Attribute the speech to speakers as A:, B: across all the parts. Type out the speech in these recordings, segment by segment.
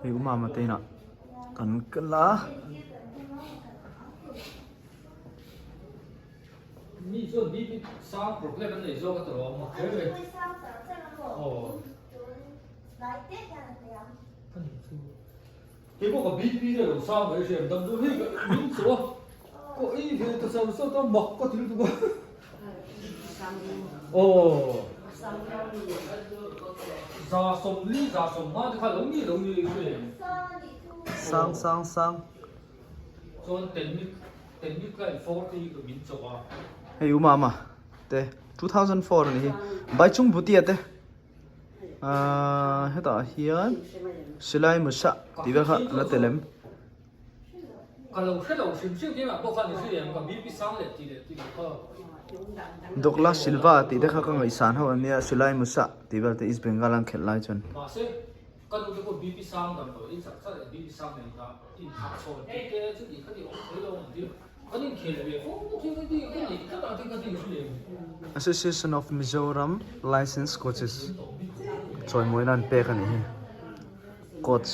A: Hei u mama te inah kan kal a. Sang sang sang. Hei u mama te 2004 a ni hi Baichung Bhutia te ahh hetah hian silai musa tih vel kha la tel em. Douglas Silva tih te kha ka ngaihsan ho ania silai musa tih vel te East Bengal an khelh lai chuan. Association of Mizoram Licensed Coaches chawimawina an pek a nih hi coach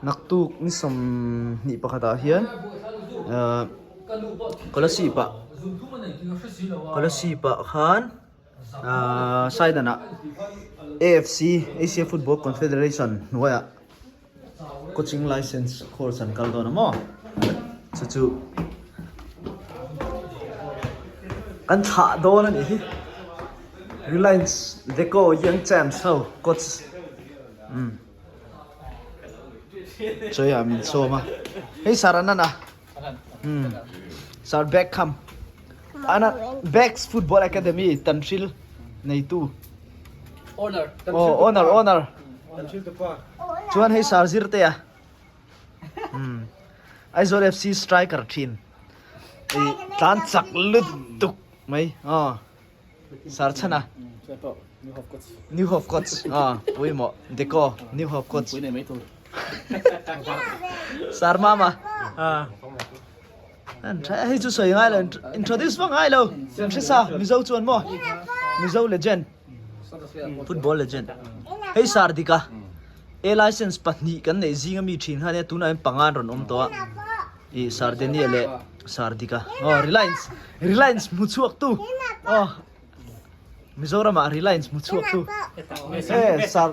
A: naktuk ni 21 ah hian ahh Kolasib ah Kolasib ah khan ahh Saidan ah AFC Asia Football Confederation hnuaiah Coaching license course an kal dawn a maw? Chu chu an thlah dawn a nih hi. Reliance Deco Young Champs ho coach umm chawi ah min sawm a. Hei sir an a umm sir Beckham ana Becks Football Academy Tanhril neitu.
B: Owner.
A: Oh owner owner. Chuan hei sir zir te a. Hmm. Aizawl FC striker thin. Ei tlan chak lut tuk mai. Oh. Sir chana. New Hope coach. Ah, pui mo. Deco New Hope coach. Sir mama. Ah. An tha hei chu sawi ngai lo introduce vak ngai lo kan hre sa Mizo chuan maw Mizo legend football legend hei sar dika A license pahnih kan neih zing ami thin kha nia tunah hian panga an rawn awm tawh a ih sar Daniel leh sar dika aw Reliance Reliance hmu chhuak tu aw Mizoram ah Reliance hmu chhuak tu e sar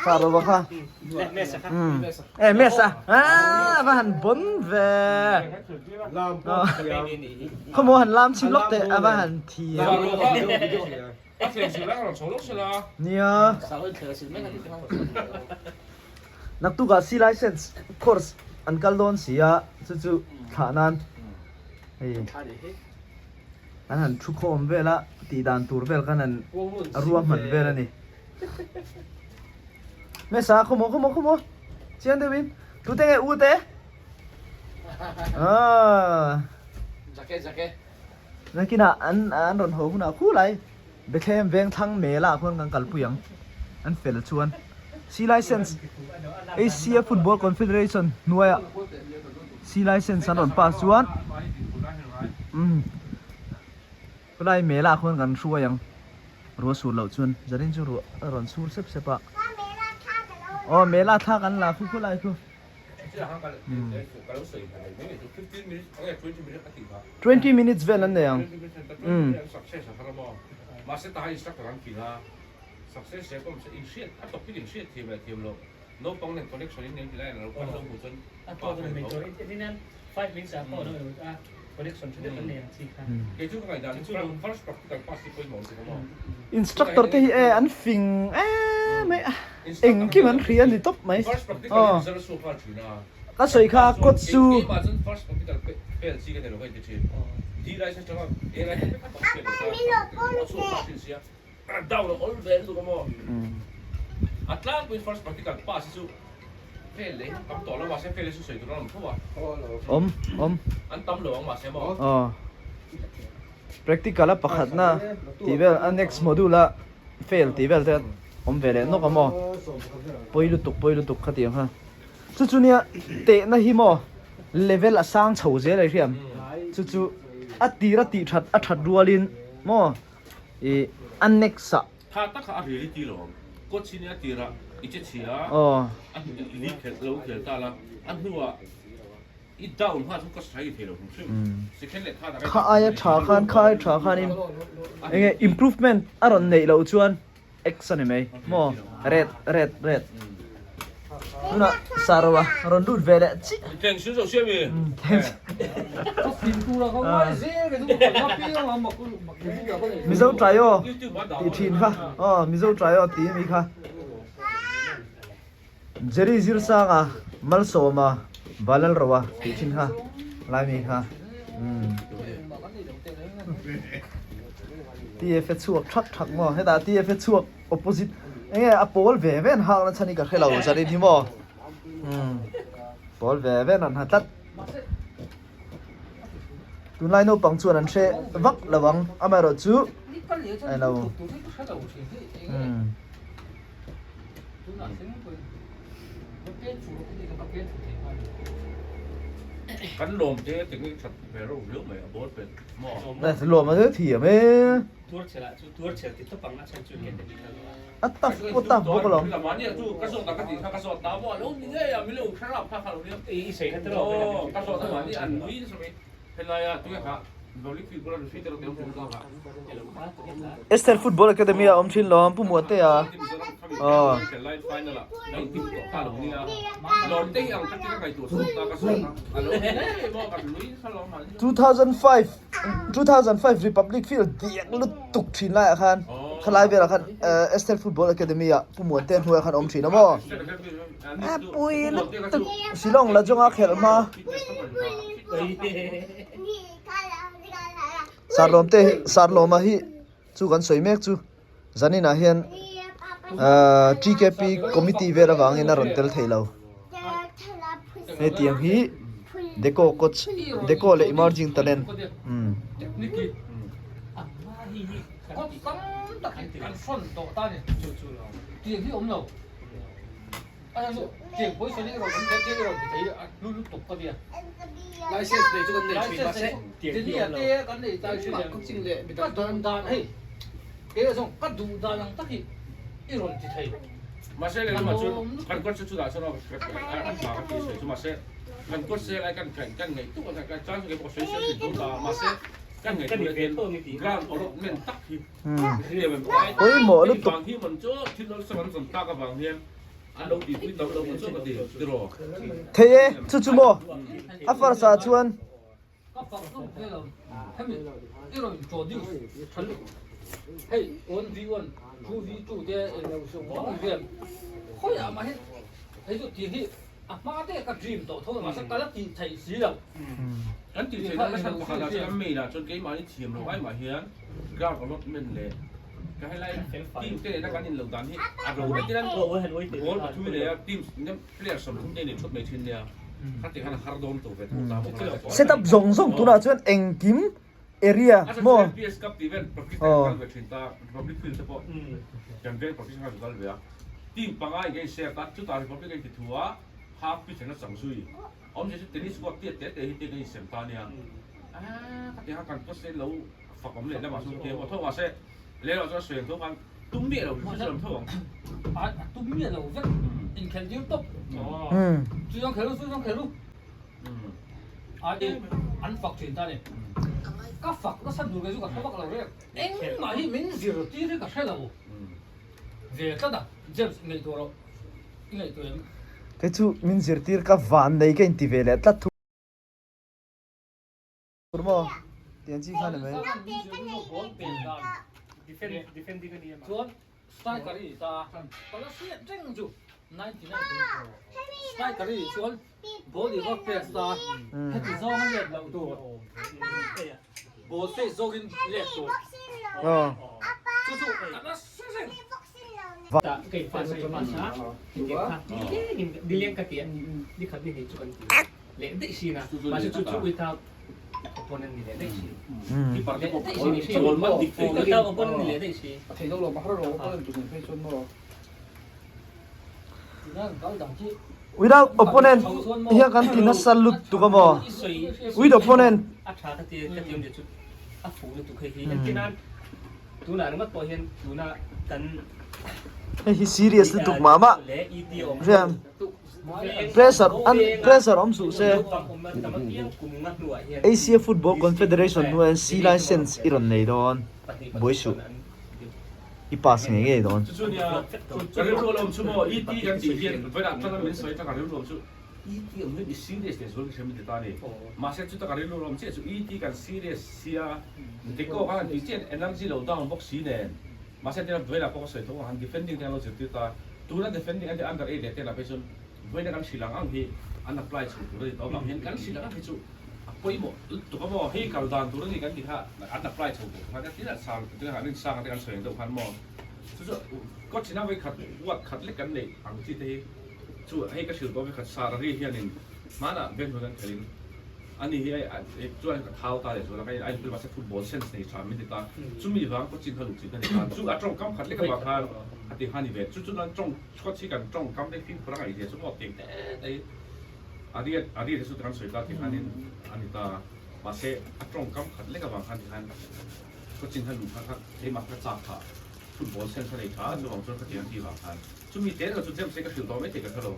A: Fa lo va kha. E mesa. Ah va han bon ve. Khaw maw han lam chim lawk teh a va han thiam. Nia. Naktukah C license course an kal dawn si a chu chu thlah nan hei an han thu khawm vel a tih dan tur vel khan an ruahman vel a ni. Mesa khaw maw khaw maw khaw maw chiang deuh in tute nge u te ah
B: Jake jake
A: nakinah an an rawn haw hunah khu lai Bethlehem veng thlang mel ah khuan kan kalpui ang an fel chuan C license Asia Football Confederation hnuaiah C license an rawn pass chuan umm Khulai mel ah khuan kan hruai ang. Ruah sur loh chuan zanin chu ruah a rawn sur sep sep a. Aw mel ah thla kan la khu khulai khu. 20 minutes vel an nei ang. Umm. Instructor te hi e an fing em mai a engkim an hria a ni tawp mai aw ka sawi kha coach chu Awm awm aw practical a pakhatna tih vel a next module a fail tih vel te awm ve leh nawk a maw pawi lutuk pawi lutuk kha tiang kha chu chu nia tehna hi maw level a sang chho zel a i hriam chu chu a tir a tih that a that rualin maw ih a next ah
C: Tha tak kha a reality lo awm.
A: Aw. Kha aia tha khan kha aia tha khanin enge improvement a rawn neih loh chuan X a ni mai maw red red red tunah Saroa rawn lut ve leh chiah Mizo trai aw tih thin kha aw Mizo trai aw tih ami kha Jerry Zirsanga Malsawma Valalroa tih thin kha lai mi kha umm TF a chhuak thak thak maw hetah TF a chhuak opposite enge a pawl ve ve an hak na chhan hi ka hre lo zanin hi maw umm pawl ve ve an ha tlat tunlai naupang chuan an hre vak lo ang amaherawhchu alo umm. Lawm a thiam e. A tough pawh tough bawk alawm. Esther Football Academy a awm thin lawm Pu Muantea aw. 2005 2005 Republic Field diak lutuk thin laiah khan khalai velah khan Esther Football Academy ah Pu Muantea hnuaiah khan awm thin a maw. A pui lutuk Shillong la zawnga khelh hma. Sarlawm te hi Sarlawma hi chu kan sawi mek chu zanin ah hian ahh TKP committee vel avangin a rawn tel thei lo. Hetiang hi Deco coach Deco leh emerging talent umm. Pawimawh lutuk. Thei e, chu chu maw? A first ah chuan. Setup zawng zawng tunah chuan engkim area maw aw. Kei chu min zirtir ka van nei ka inti ve leh tlat thung. Maw tiang chi kha ni mai. Without opponent hian kan ti nasa lutuk a maw? With opponent. Hei hi serious lutuk mah mah. Riam. Pressure an pressure awm suh se. Asia Football Confederation hnuaiah C license i rawn nei dawn. Buai suh. I pass ngei ngei dawn.
C: Chu chu nia, ka rilru a lawm chu maw, ET kan tih hian vawilah tana min sawi tak a rilru awm chu ET awm hian i serious leh zual ka hria min ti ta a ni. Mahse chuta ka rilru awm chiah chu ET kan serious sia, Deko khan an tih chiah energy lo down bawk si nen. Mahse tina vawilah pawh ka sawi tho ang han defending te an lo zirtir ta, tuna defending an tih under 8 leh 10 ah phei chuan vawiina kan hrilh ang ang hi an apply chho tur a ni tawh avang hian kan hrilh ang ang hi chu A pawimawh lutuk a maw? Hei kal dan tur a ni kan ti kha an apply chho tawh khan a tina sang tina han insang a te kan sawi ang deuh khan maw? Chu chu coach ina vawikhat ward khat lek kan neih ang chi te hi chu hei ka hrilh tawh vawikhat sar a ri hianin hmanah Benhun an khelhin ani hi hei chuan ka thau ta leh zual a ka in mahse football sense nei tha min ti ta chumi vang coaching kha luh chi ka ni ta chu a tawngkam khat lek avang khan a ti kha ni ve chu chu nan tawng coach hi kan tawngkam te fimkhur a ngaih zia chu maw tih te te hi A riat a riat hi chu kan sawi ta tih khanin a ni ta. Mahse a tawngkam khat lek avang khan tikhan coaching kha luh kha kha keimah ka chak phah football sense a nei tha chuvang chuan ka ti an tih vang khan chumi te erawh chu James hi ka hrilh tawh maithei ka hre lo.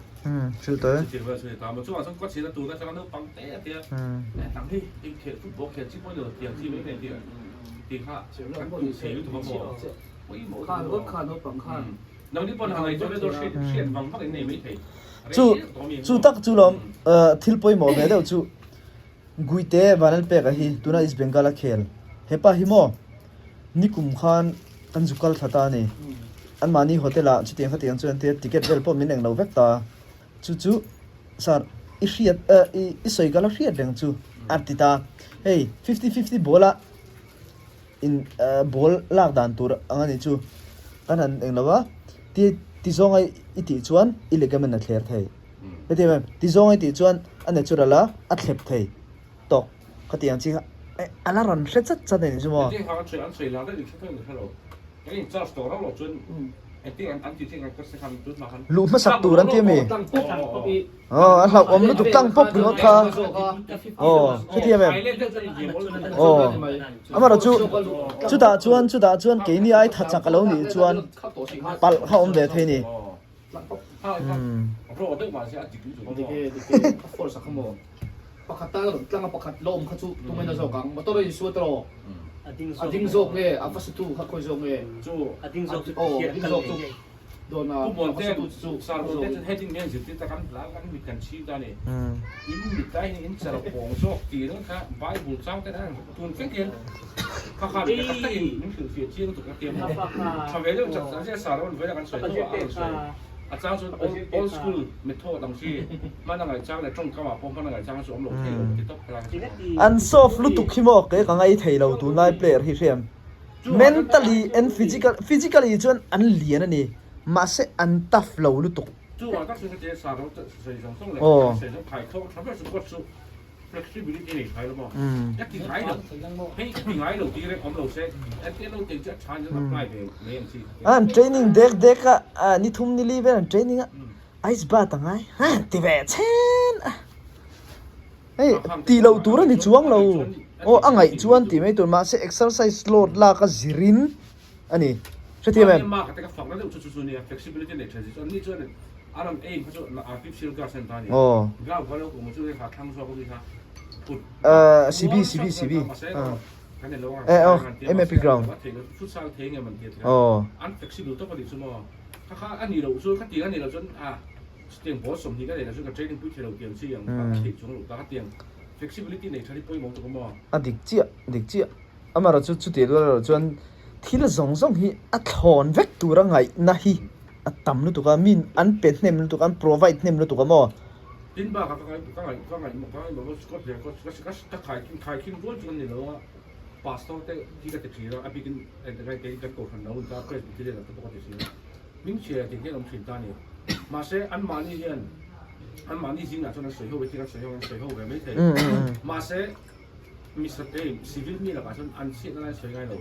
A: Hrilh tawh e.
C: Chutiang vel chu a ni ta maw. Chuvang chuan coach in a tun atanga naupang te a tia tang hi eng khelh football khelh chi pawh a ni lo tiang chi mai mai tih tih kha kan tuh thei lutuk a maw. Pawimawh lutuk a maw. Nangni pawn han ngaihtuah ve dawn hriat hriat vang vak in nei maithei.
A: Chu chu tak chu lawm thil pawimawh ve deuh chu Guite Vanlalpeka hi tuna East Bengal a khel hepa hi maw nikum khan kan zu kal thla ta a ni. Anmahni hotel ah chutiang khatiang chuan tia ticket vel pawh min eng lo vek ta. Chu chu sir i hriat i sawi kal a hriat reng chu a ti ta. Hei 50-50 ball a In ball lak dan tur ang a nih chu kan han eng lo a, ti ti zawnga i tih chuan i ligament a thler thei. Heti em em, ti zawnga i tih chuan a natural a, a thlep thei tawk ka tih ang chi kha a la rawn hre chat chat a nih chu maw.
C: Engtin kha an sawi lar daih hre thei hre lo. Kan in charge tawh rauh loh chuan engtin an an tih theih kan se khan tun hma khan.
A: Luh hmasak tur an ti a mi? Aw a hlauhawm lutuk tlang pawp ringawt kha. Aw heti em em. Aw amarawh chu chutah chuan chutah chuan keini ai tha chak a lo nih chuan palh kha awm ve thei ni.
C: Pu Muante, Sir Muante chuan heading hian zirtir tak an hla kan mit kan chhing ta a ni. In mit lai hian in chal pawng zawk tih reng kha Bible chang ten an tun thleng hian kha kha mit tak takin min hrilhfiah chiang lutuk a tia maw. Tha ve deuh chak chak Sir Rawn vawiin a kan sawi tho a, a rawn sawi. A chang chuan old school method ang chi hman a ngaihchang leh tawngkamah pawh hman a ngaihchang chu awm lo thei lo ti tawp kha lang chu.
A: An soft lutuk hi maw kei ka ngai thei lo tunlai player hi hriam. Mentally and physical, physically chuan an lian a ni, mahse an tough lo lutuk.
C: Chuvang tak chuan ka che sa ro sawi zawng zawng leh
A: Aw.
C: sawi zawng khai thawk tha ber chu coach chu flexibility nei thai lo maw? Ka ti ngai lo, hei ka ti ngai lo tih reng awm lo se, entir lo tih chu a tha in an apply ve mai ang chi.
A: An training dek dek a, ni thum ni li vel an training a, ice bath a ngai, ha ti ve chhen a. Hei tih loh tur a ni chuang lo. Aw a ngaih chuan tih mai tur mahse exercise load lak a zirin a ni. Hrethiam em? Aw. Ahh CB CB CB ah. Eh aw MAP ground. Aw.
C: Chutiang ball 20 ka nei lo chuan ka training pui thei lo tiang chi ang ka theih chuang loh ta ka tiang flexibility nei tha hi pawimawh tuk a maw?
A: A dik chiah, dik chiah. Amaherawh chu chutih rual erawh chuan thil zawng zawng hi a thlawn vek tura ngaihna hi a tam lutuk a, min an pe hnem lutuk a, an provide hnem lutuk a maw?
C: Tin bakah ka ngaih ka ngaih ka ngaih ka ngaih maw Scott leh ka ka ka khaikhin khaikhin rual chu an ni lo a, pastor te hi ka ti thin a, a bikin kei kan kohhran lo ta Presbyterian ah te pawh ka ti thin a. Hmingchhia tih hian awm thin ta a ni. Mahse, anmahni hian anmahni zingah chuan an sawi ho ve thil an sawi ho an sawi ho ve mai thei. Mahse, Mister A, civil mi lakah chuan an chhiatna lai an sawi ngai lo.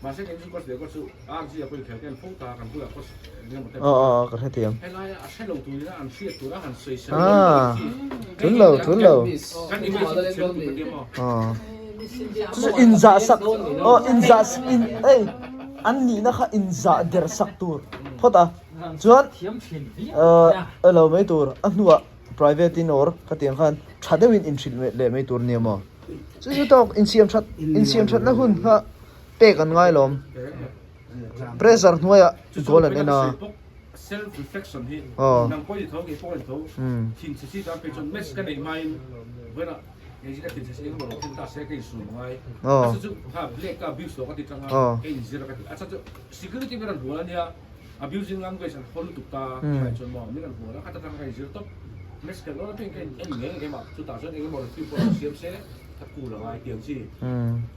C: Mahse, kei chu coach leh coach chu RG ah pawh inkhel te an fo ta, kan bulah coach eng emaw te
A: Aw, ka hrethiam.
C: Helaia a hre lo turin an hriat tura han sawi sawi lo chi.
A: Tul lo, tul lo.
C: Kan image hi chhe lutuk ka ti maw?
A: Aw. Chu chu inzah sak, aw inzah in, ei, an nihna kha inzah der sak tur. Phawt a. Chuan a lo mai tur a hnuah private in or khatiang khan tha deuhin inhrilh leh mai tur nia maw. Chu chu tawk insiam that insiam thatna hun kha pek an ngai lawm. Pressure hnuaiah goal an en a.
C: Self reflection hi nang pawh i tho kei pawh ka ni tho. Thinchhe chi tan phei chuan match ka neih hmain vawiinah kei chu ka thinchhe chi engemaw lo thlen ta se ka insum ngai. A chu chu kha black ka abuse lo ka ti tang a ka inzir a ka ti. A chu chu security min rawn hual a nia abusing language an haw lutuk ta thlai chuan maw min rawn hual a khata tang ka inzir tawp. Match khelh dawn apiang ka in en ngei ngei mah chutah chuan engemaw review pawh lo siam se ka cool a ngai tiang chi.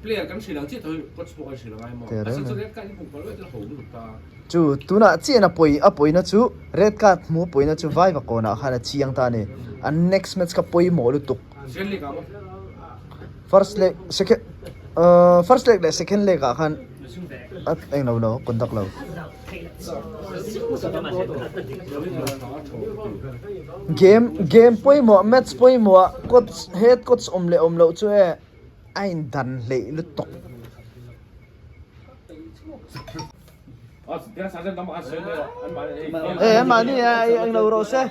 C: Player kan hrilh ang chiah tho hi coach pawh kan hrilh a ngai maw. A chu chu red card in hmuh palh vek chuan ho lutuk ta.
A: Chu tunah chian a pawi a pawina chu red card hmu pawina chu Vaiva kawnah khan a chiang ta a ni. An next match kha pawimawh lutuk. First leg second ahh first leg leh second leg ah khan a englo lo conduct lo. Game game pawimawh match pawimawh ah coach head coach awm leh awm loh chu e a indan hleih lutuk. E mahni eng lo rawh se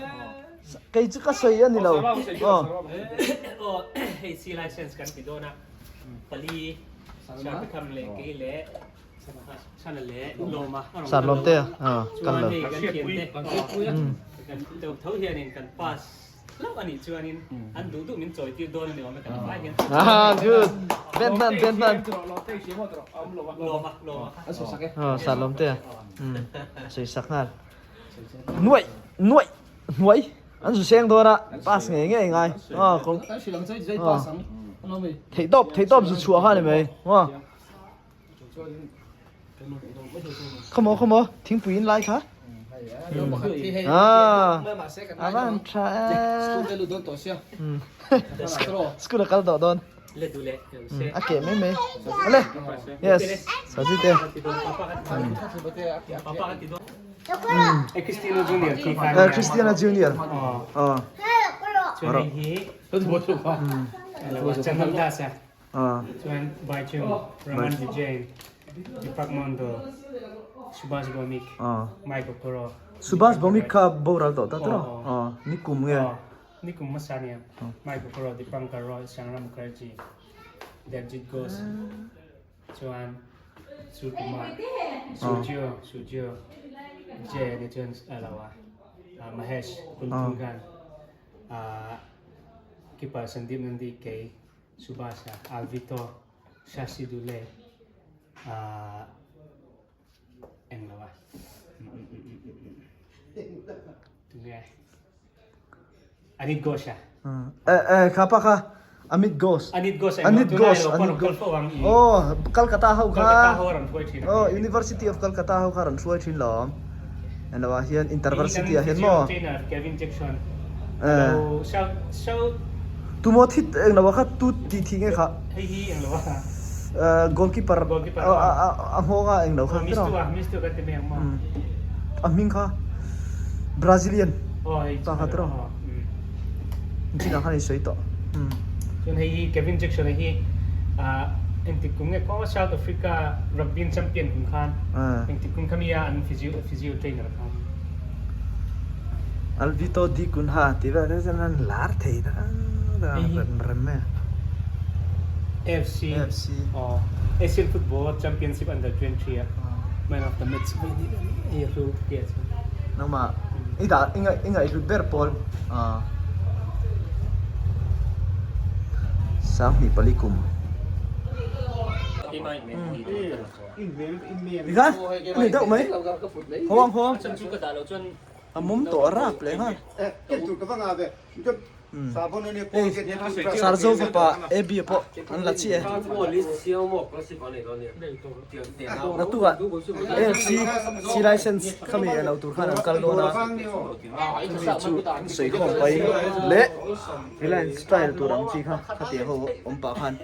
A: kei chu ka sawi a ni lo aw.
D: Hei C license kan ti dawn a pali Sharpikham leh kei leh Chhana leh Lawma a rawn kal lo a chuan hei kan thiante kan tho hianin kan pass Hlauh a nih chuanin an duh duh min chawi tir dawn a ni awm e kan vai hian.
A: Ah good. Ben hman ben hman.
D: Lawm a lawm a.
B: An sawi sak e.
A: Oh sa lawm te. Um sawi sak nghal. Nuai nuai hnuai an zu seng dawn a pass ngei ngei ngai. Oh kawng. Theih tawp theih tawp zu chhuah kha ni mai. Oh. Khawmaw khawmaw thingpui in lai kha a van tha e school a kal tawh dawn a keh mai mai ale yes saji te Christiana Junior
D: Chuan Baichung, Raman Vijay, Deepak Mondal, Subhash Bhowmik, Mike Okoro.
A: Subhash Bhowmik kha boral tawh ta tawh? Nikum nge?
D: Nikum hmasa nia. Mike Okoro, Dipankar Roy, Sangram Mukherjee, Debjit Ghosh, chuan Sur Kumar, Surjio, Surjio, Jay ania chuan a lo a, Mahesh Kulthungan, Keeper Sandeep Nandi kei Subhasha, Alvito, Shashi Dule, eng lo a tunge Anit Ghosh a.
A: Eh eh kha pa kha Amit Ghosh.
D: Anit Ghosh
A: Anit Ghosh Anit Ghosh. Oh Calcutta ho kha.
D: Calcutta ho ran hruai thin.
A: Oh University of Calcutta ho kha ran hruai thin lawm. Eng lo ah hian Intervarsity ah hian maw.
D: Kevin Jackson.
A: Eh. Tumaw thit eng lo ah kha tu tih thih nge kha.
D: Hei hi eng lo ah.
A: Goalkeeper a nghawng a eng lo kha.
D: Mistu a mistu kan ti mai ang maw.
A: A hming kha Brazilian ta kha tiraw. Chinah khan i sawi tawh.
D: Chuan hei hi Kevin Jackson a hi engtik kum nge kawng South Africa rugby an champion kum khan engtik kum kha mi a an physio physio trainer kha.
A: Alvito Di Cunha tih vel te chuan an lar thei ta rem rem mai a.
D: AFC
A: AFC
D: aw Asian Football Championship Under 23 a man of the match hei a hlu tia chuan.
A: Nangmah i dah i ngaih i ngaihhlut ber pawl ah 2004 kum. Tikhan a ni deuh mai haw ang haw ang a mawm tawh a rap leh nghal. Hei Sarzo fapa AB pawh an la chiah e. Naktukah AFC C license khami a lo tur khan an kal dawn a, chumi chu an sawi khawm pahin leh Reliance style tur ang chi kha khatiang ho awm pah khan.